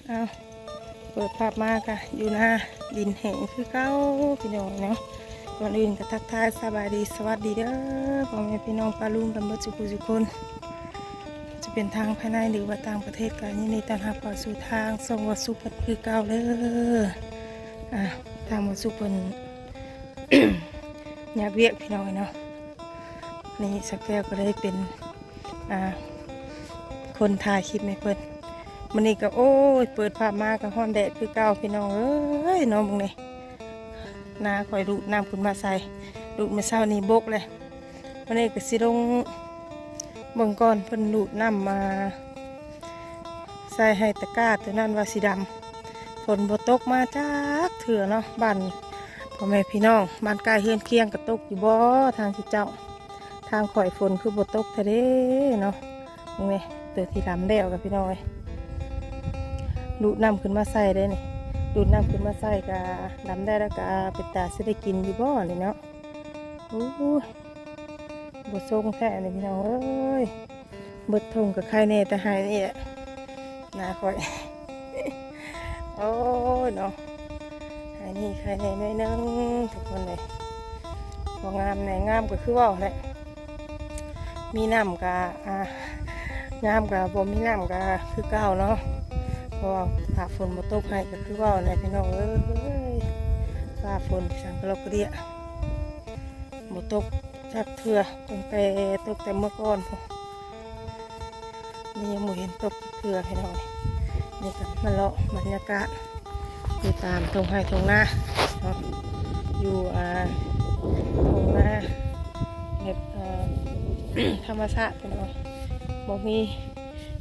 ອ້າວ ເປີດພາບມາກະຢູ່ນາ ດິນແຫ້ງຄືເກົ່າພີ່ນ້ອງເນາະ. ກ່ອນອື່ນກະທັກທາຍສະບາຍດີສະຫວັດດີເດີ ພໍ່ແມ່ພີ່ນ້ອງປ້າລຸງກັນເບິດສູ່ຜູ້ສູ່ຄົນ ຈະເປັນທາງພາຍໃນ ຫຼືວ່າຕ່າງປະເທດ ກະຍິນດີຕ້ອນຮັບເຂົ້າສູ່ທາງຊ່ອງເວົ້າສຸກເພິ່ນຄືເກົ່າເດີ. ອ່າ ທາງເວົ້າສຸກເພິ່ນ ຍາກວຽກພີ່ນ້ອງເອີຍເນາະ. ນີ້ສາວແກ້ວກໍເລີຍເປັນ ອ່າ ຄົນຖ່າຍຄລິບໃຫ້ເພິ່ນ. ມື້ນີ້ກໍ ໂອ້ຍ ເປີດພາບມາກໍຮ້ອນແດດຄືເກົ່າພີ່ນ້ອງເອີຍເນາະ. ເບິ່ງນີ້ ນາຂ້ອຍດູດນ້ຳຂຶ້ນມາໃສ່ ດູດມື້ເຊົ້ານີ້ບົກແຫຼະ. ມື້ນີ້ກໍຊິລົງເບິ່ງກ່ອນ ເພິ່ນດູດນ້ຳມາ ໃສ່ໃຫ້ຕະກ້າໂຕນັ້ນວ່າຊິດຳ. ຝົນບໍ່ຕົກມາຈັກເທື່ອເນາະ ບ້ານພໍ່ແມ່ພີ່ນ້ອງ ບ້ານໃກ້ເຮືອນຄຽງກໍຕົກຢູ່ບໍ່ ທາງເຈົ້າ ທາງຂ້ອຍຝົນຄືບໍ່ຕົກແທ້ເດ້ເນາະ. ເບິ່ງແດ່ ໂຕທີ່ດຳແລ້ວກະພີ່ນ້ອງເອີຍ ດູດນ້ຳຂຶ້ນມາໃສ່ເດ້ນີ້ ດູດນ້ຳຂຶ້ນມາໃສ່ກະດຳໄດ້ແລ້ວ ກະເປັນຕາຊິໄດ້ກິນຢູ່ບໍ່ນີ້ເນາະ. ໂອ້ຍ ບໍ່ຊົງແທ້ນີ້ພີ່ນ້ອງເອີຍ ເບິດທົ່ງກະໄຄແດ່ ແຕ່ໄຮ່ນີ້ແຫຼະ ນາຂ້ອຍ. ໂອ້ຍເນາະ ໄຮ່ນີ້ໄຄແດ່ໜ້ອຍໜຶ່ງທຸກຄົນເອີຍ. ບໍ່ງາມແດ່ ງາມກໍຄືເວົ້າແຫຼະ ມີນ້ຳກະ ອ່າ ງາມ ກະບໍ່ມີນ້ຳກະຄືເກົ່າເນາະ. ເພາະວ່າຟ້າຝົນບໍ່ຕົກໃຫ້ກະຄືເວົ້າແຫຼະພີ່ນ້ອງເອີຍ. ຟ້າຝົນສັງກະລອກກະເດຍ ບໍ່ຕົກຈັກເທື່ອ ຕັ້ງແຕ່ ຕົກແຕ່ເມື່ອກ່ອນພຸ້ນ ນີ້ຍັງບໍ່ເຫັນຕົກຈັກເທື່ອພີ່ນ້ອງ. ນີ້ກໍມາເລາະບັນຍາກາດຢູ່ຕາມທົ່ງໄຮ່ທົ່ງນາເນາະ ຢູ່ ອ່າ ທົ່ງນາແບບ ອ່າ ທຳມະຊາດພີ່ນ້ອງ ບໍ່ມີ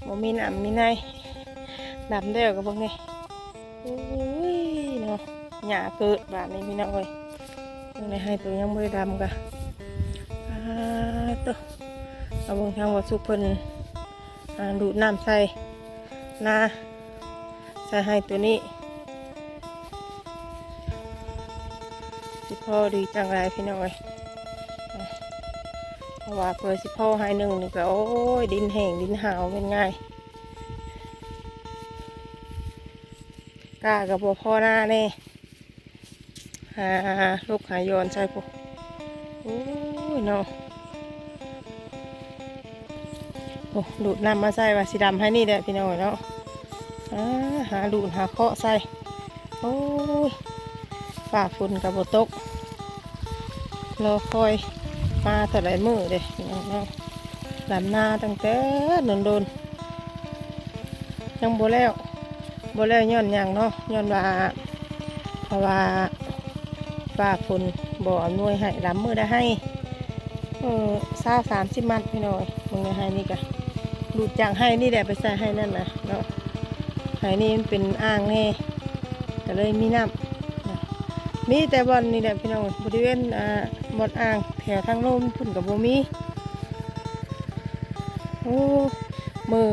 ບໍ່ມີນ້ຳມີໃນ ດຳແລ້ວກໍເບິ່ງນີ້. ໂອ້ຍເນາະ ຫຍ້າເກີດບາດນີ້ພີ່ນ້ອງເອີຍ. ເບິ່ງໃນໄຮ່ໂຕຍັງບໍ່ໄດ້ດຳກະ ອາ ໂຕ ເອົາເບິ່ງທາງເວົ້າສຸກເພິ່ນ ອ່າ ດູດນ້ຳໃສ່ນາ ໃສ່ໄຮ່ໂຕນີ້ ຊິພໍດີຈັ່ງໃດພີ່ນ້ອງເອີຍ. ເພາະວ່າເພື່ອຊິພໍໄຮ່ໜຶ່ງນີ້ກະ ໂອ້ຍ ດິນແຫ້ງດິນຫາວແມ່ນງ່າຍ ກ້າກໍບໍ່ພໍນາແດ່ ຫາຫຼົກຫາຢອນໃສ່ພຸ້ນ. ໂອ້ຍເນາະ ໂອ້ ດູດນ້ຳມາໃສ່ວ່າຊິດຳໃຫ້ນີ້ແຫຼະພີ່ນ້ອງເນາະ. ອາ ຫາດູດຫາເຄາະໃສ່ ໂອ້ຍ ຟ້າຝົນກໍບໍ່ຕົກ ລໍຄອຍມາເທົ່າໃດມື້ເດ້ພີ່ນ້ອງເນາະ. ດຳນາຕັ້ງແຕ່ດົນໆ ຍັງບໍ່ແລ້ວ ບໍ່ແລ້ວຍ້ອນຫຍັງເນາະ ຍ້ອນວ່າ ເພາະວ່າຟ້າຝົນບໍ່ອຳນວຍໃຫ້ດຳມື້ໃດໃຫ້ ເອີ ຊາວສາມສິບມັດພີ່ນ້ອງ. ເບິ່ງໃນໄຮ່ນີ້ກະ ດູດຈາກໄຮ່ນີ້ແຫຼະໄປໃສ່ໄຮ່ນັ້ນນະເນາະ. ໄຮ່ນີ້ມັນເປັນອ່າງແດ່ ກໍເລີຍມີນ້ຳ ມີແຕ່ບ່ອນນີ້ແຫຼະພີ່ນ້ອງ ບໍລິເວນ ອ່າ ບ່ອນອ່າງແຖວທາງໂນ້ນພຸ້ນກໍບໍ່ມີ. ໂອ້ ມື້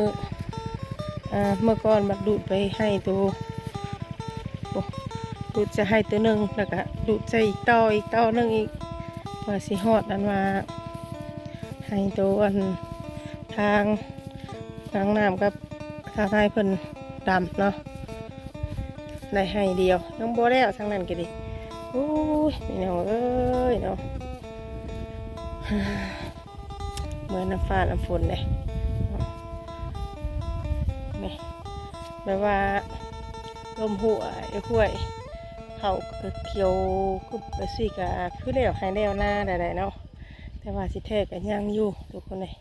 ອ່າ ເມື່ອກ່ອນບັດດູດໄປໄຮ່ໂຕ ໂອ້ ດູດໃສ່ໄຮ່ໂຕໜຶ່ງ ແລ້ວກະດູດໃສ່ອີກຕໍ່ ອີກຕໍ່ໜຶ່ງອີກ ວ່າຊິຮອດອັນວ່າໄຮ່ໂຕອັນທາງ ທາງນ້ຳກັບທາງໄຮ່ເພິ່ນດຳເນາະ ໄດ້ໄຮ່ດຽວ ຍັງບໍ່ແລ້ວທາງນັ້ນກໍດີ. ໂອ້ຍ ພີ່ນ້ອງເອີຍເນາະ ເມື່ອຍນ້ຳຟ້ານ້ຳຝົນເດ້ ແບບວ່າລົມຫົວ ເອີ ຫ້ວຍ ເຂົ້າກໍຂຽວກຶບ ແບບຊີ້ກໍຄືແລ້ວໄຮ່ແລ້ວນາໄດ້ໆເນາະ. ແຕ່ວ່າຊິແທ້ກໍຍັງຢູ່ທຸກຄົນເອີຍ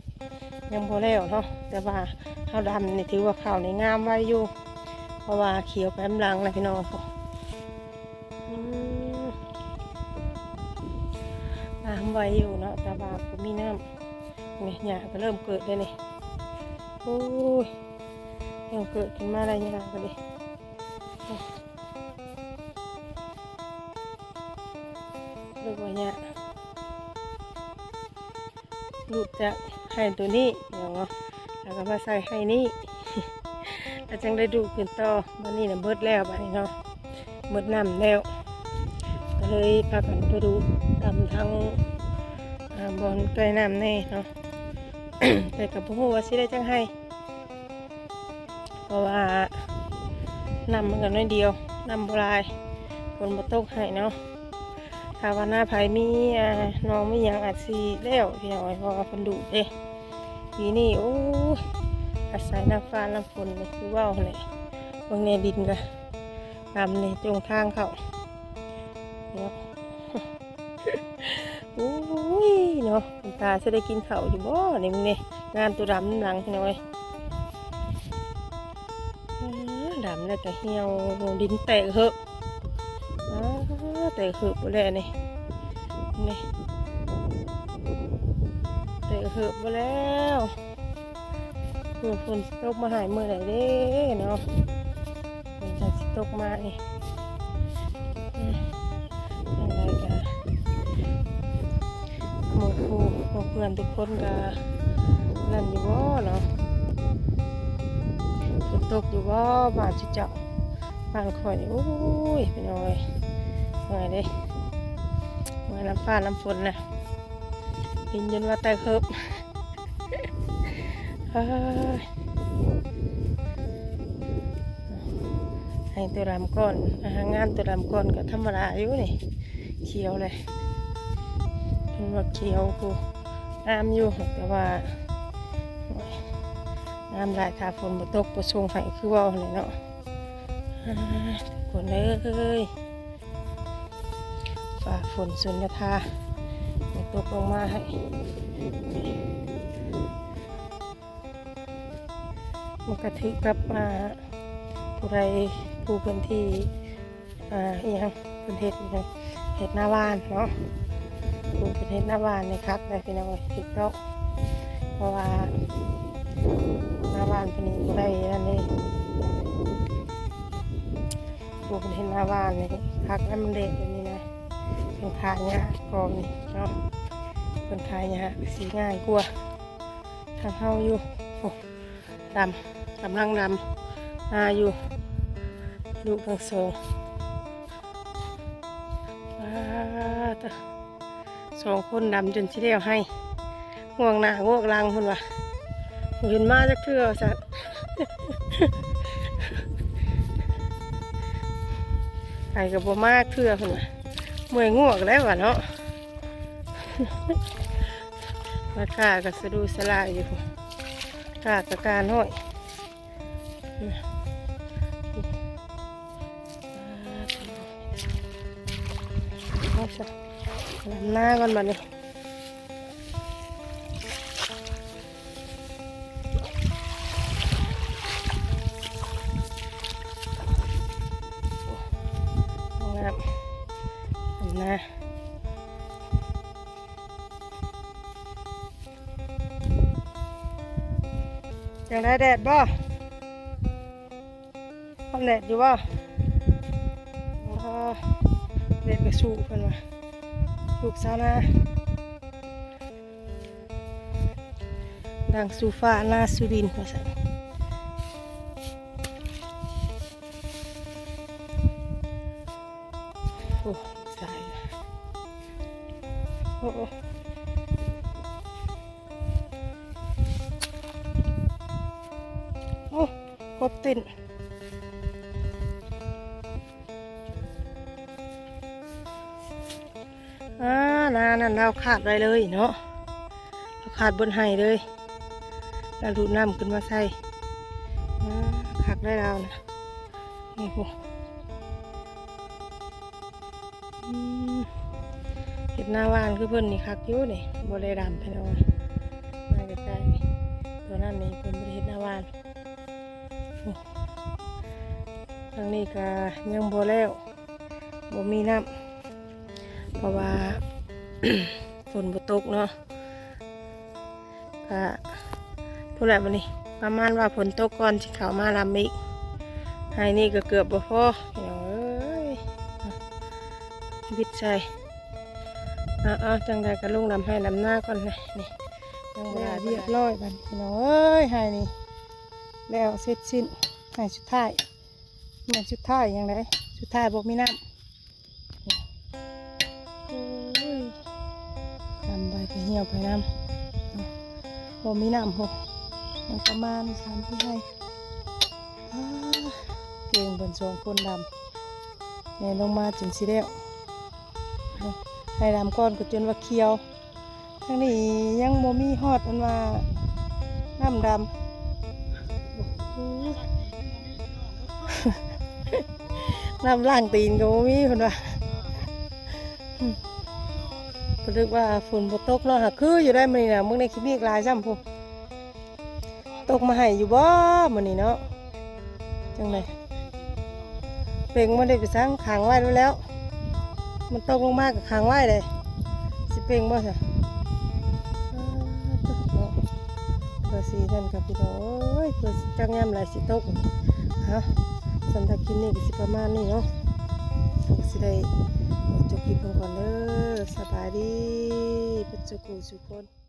ຍັງບໍ່ແລ້ວເນາະ. ແຕ່ວ່າເຮົາດຳນີ້ຖືວ່າເຂົ້ານີ້ງາມໄວຢູ່ ເພາະວ່າຂຽວໄປນຳຫຼັງນະພີ່ນ້ອງ. ອືມ ງາມໄວຢູ່ເນາະ ແຕ່ວ່າບໍ່ມີນ້ຳ. ນີ້ຫຍ້າກໍເລີ່ມເກີດແລ້ວນີ້ ໂອ້ຍ ເລີ່ມເກີດຂຶ້ນມາແລ້ວຫຍ້າກໍດີ. ເລີກວ່າຫຍ້າ ຫຼຸດຈາກໄຮ່ໂຕນີ້ເນາະ ແລ້ວກໍມາໃສ່ໄຮ່ນີ້ ແລ້ວຈັ່ງໄດ້ດູດຂຶ້ນຕໍ່. ບາດນີ້ນະເບິດແລ້ວ ບາດນີ້ເນາະ ເບິດນ້ຳແລ້ວ ກໍເລີຍພາກັນໄປດູດຕາມທາງ ອ່າ ບ່ອນໃກ້ນ້ຳແດ່ເນາະ ແຕ່ກໍບໍ່ຮູ້ວ່າຊິໄດ້ຈັກໄຮ່ ເພາະວ່າ ນ້ຳມັນກໍໜ້ອຍດຽວ ນ້ຳບໍ່ຫຼາຍ ຝົນບໍ່ຕົກໃຫ້ເນາະ. ຖ້າວ່ານາໃຜມີ ອ່າ ໜອງມີຫຍັງອາດຊິແລ້ວ ພີ່ນ້ອງເອີຍ ເພາະວ່າເພິ່ນດຸເດ້. ປີນີ້ ໂອ້ຍ ອາໄສນ້ຳຟ້ານ້ຳຝົນ ຄືເວົ້າຫັ້ນແຫຼະ. ເບິ່ງແດ່ ດິນກໍດຳນີ້ ຈົງທາງເຂົ້າເນາະ. ໂອ້ຍເນາະ ເປັນຕາຊິໄດ້ກິນເຂົ້າຢູ່ບໍ່ນີ້ ມຶງນີ້ ງານໂຕດຳນຳຫຼັງ ພີ່ນ້ອງເອີຍ. ອືມ ດຳແລ້ວກໍຫ່ຽວ ດິນແຕກເຫີບ ອ້າ ແຕກເຫີບໝົດແລ້ວນີ້ ນີ້ ແຕກເຫີບໝົດແລ້ວ. ເອີ ຝົນຊິຕົກມາໃຫ້ມື້ໃດເດ້ເນາະ ຝົນຈັ່ງຊິຕົກມານີ້. ອືມ ຈັ່ງໃດກໍໝູ່ຄູ່ໝູ່ເພື່ອນທຸກຄົນກໍນັ້ນຢູ່ບໍ່ເນາະ ຝົນຕົກຢູ່ບໍ່ບ້ານຊຸເຈົ້າ? ບ້ານຂ້ອຍນີ້ ໂອ້ຍ ພີ່ນ້ອງເອີຍ ເມື່ອຍເດ້ ເມື່ອຍນ້ຳຟ້ານ້ຳຝົນນະ ດິນຈົນວ່າແຕກເຫີບ. ເອີຍ ໃຫ້ໂຕດຳກ່ອນ ອາຫານງານໂຕດຳກ່ອນກໍທຳມະດາຢູ່ນີ້ ຂຽວເລີຍ ເພິ່ນວ່າຂຽວພຸ້ນ ງາມຢູ່ ແຕ່ວ່າ ໂອ້ຍ ງາມຫຼາຍ ຖ້າຝົນບໍ່ຕົກບໍ່ສົ່ງໃຫ້ ຄືເວົ້າຫັ້ນແຫຼະເນາະ. ເອີຍ ທຸກຄົນເອີຍ ຟ້າຝົນສຸນນະທາ ຕົກລົງມາໃຫ້ ມັນກະຖືກກັບ ອ່າ ຜູ້ໃດ ຜູ້ເພິ່ນທີ່ ອ່າ ອີຫຍັງ ເພິ່ນເຮັດອີຫຍັງ ເຮັດນາຫວ່ານເນາະ ຜູ້ເພິ່ນເຮັດນາຫວ່ານນີ້ຄັກໄດ໋ ພີ່ນ້ອງເອີຍ ຖືກຕ້ອງ ເພາະວ່ານາຫວ່ານເພິ່ນນີ້ບໍ່ໄດ້ນັ້ນເດ້ ຜູ້ເພິ່ນເຮັດນາຫວ່ານນີ້ຄັກນຳແດດແບບນີ້ນະ ເພິ່ນຖາຫຍ້າກ່ອນນີ້ເນາະ ເພິ່ນຖາຫຍ້າຊິງ່າຍກວ່າທາງເຮົາຢູ່. ໂອ້ ດຳ ກຳລັງດຳນາຢູ່ ລູກທັງສອງ ປາດ ສອງຄົນດຳຈົນຊິແລ້ວໄຮ່ ງວກໜ້າງວກຫຼັງພຸ້ນວ່າ ບໍ່ເຫັນມາຈັກເທື່ອວ່າຊັ້ນ ໄຜກໍບໍ່ມາເທື່ອພຸ້ນວ່າ ເມື່ອຍງວກແລ້ວວ່າເນາະ ລາຄາກໍສະດຸສະຫຼາຍຢູ່ ກາກະການ້ອຍ ເອົາຊະ ດຳນາກ່ອນບັດນີ້ ງາມ ດຳນາ. ຈັ່ງໃດ ແດດບໍ່? ຮ້ອນແດດຢູ່ບໍ່? ອໍ ແດດກໍສູ້ເພິ່ນວ່າ ລູກຊາວນາ ດັ່ງສູ້ຟ້ານາສູ້ດິນວ່າຊັ້ນ. ໂອ້ ສາຍ ໂອ້ ໂອ້ ໂອ້ ກົບເຕັ້ນ ອ່າ ນານັ້ນລາວຂາດໄວ້ເລີຍເນາະ ລາວຂາດເບິດໄຮ່ເລີຍ ລາວດູດນ້ຳຂຶ້ນມາໃສ່ ອ່າ ຄັກໄດ໋ລາວນະ ນີ້ພຸ້ນ ອືມ ເຮັດນາຫວ່ານຄືເພິ່ນນີ້ຄັກຢູ່ນີ້ ບໍ່ໄດ້ດຳພີ່ນ້ອງ ມາໃກ້ໆ ຕົວນັ້ນນີ້ເພິ່ນບໍ່ໄດ້ເຮັດນາຫວ່ານ ໂອ້ ທາງນີ້ກໍຍັງບໍ່ແລ້ວ ບໍ່ມີນ້ຳ ເພາະວ່າຝົນບໍ່ຕົກເນາະ ກະພຸ້ນແຫຼະບັດນີ້ ປະມານວ່າຝົນຕົກກ່ອນຊິເຂົ້າມາດຳອີກ ໄຮ່ນີ້ກໍເກືອບບໍ່ພໍ ພີ່ນ້ອງເອີຍ ບິດໃສ່ ເອົາໆ ຈັ່ງໃດກໍລົງດຳໄຮ່ດຳນາກ່ອນນະ ນີ້ ຍັງບໍ່ຫຼາຍປານໃດ ແລ້ວຮຽບຮ້ອຍບັດນີ້ ພີ່ນ້ອງເອີຍ ໄຮ່ນີ້ແລ້ວເສັດສິ້ນ ໄຮ່ສຸດທ້າຍ ແມ່ນສຸດທ້າຍຫຍັງໃດ ສຸດທ້າຍບໍ່ມີນ້ຳ ໂອ້ຍ ດຳໄປກໍຫ່ຽວໄປນຳ ບໍ່ມີນ້ຳພຸ້ນ ຍັງປະມານສາມສີ່ໄຮ່ ອ້າ ງເພິ່ນສອງຄົນດຳ ແມ່ລົງມາຈົນຊິແລ້ວ ໃຫ້ດຳກ່ອນກໍຈົນວ່າຂຽວ. ທາງນີ້ຍັງບໍ່ມີຮອດອັນວ່ານ້ຳດຳ ໂອ້ໂຫ ນ້ຳລ້າງຕີນກໍບໍ່ມີເພິ່ນວ່າ. ກໍນຶກວ່າຝົນບໍ່ຕົກເນາະ ຫາກຄືຢູ່ໄດ໋ມື້ນີ້ນະ ເບິ່ງໃນຂີ້ເມກຫຼາຍຊ້ຳພຸ້ນ. ຕົກມາໃຫ້ຢູ່ບໍ່ມື້ນີ້ເນາະ? ຈັ່ງໃດ ເປັ່ງບໍ່ໄດ້ໄປສັງ ຂັງໄວ້ແລ້ວ ມັນຕົກລົງມາກໍຂັງໄວ້ເດ້ ຊິເປັ່ງບໍ່ຊະ? ເນາະ ເພື່ອຊິນັ້ນກັບພີ່ນ້ອງເອີຍ ເພື່ອຈັກຍາມໃດຊິຕົກ. ເອົາ ສຳລັບຄລິບນີ້ກໍຊິປະມານນີ້ເນາະ ກໍຊິໄດ້ຈົບຄລິບລົງກ່ອນເດີ. ສະບາຍດີເບິດສູ່ຜູ້ສູ່ຄົນ.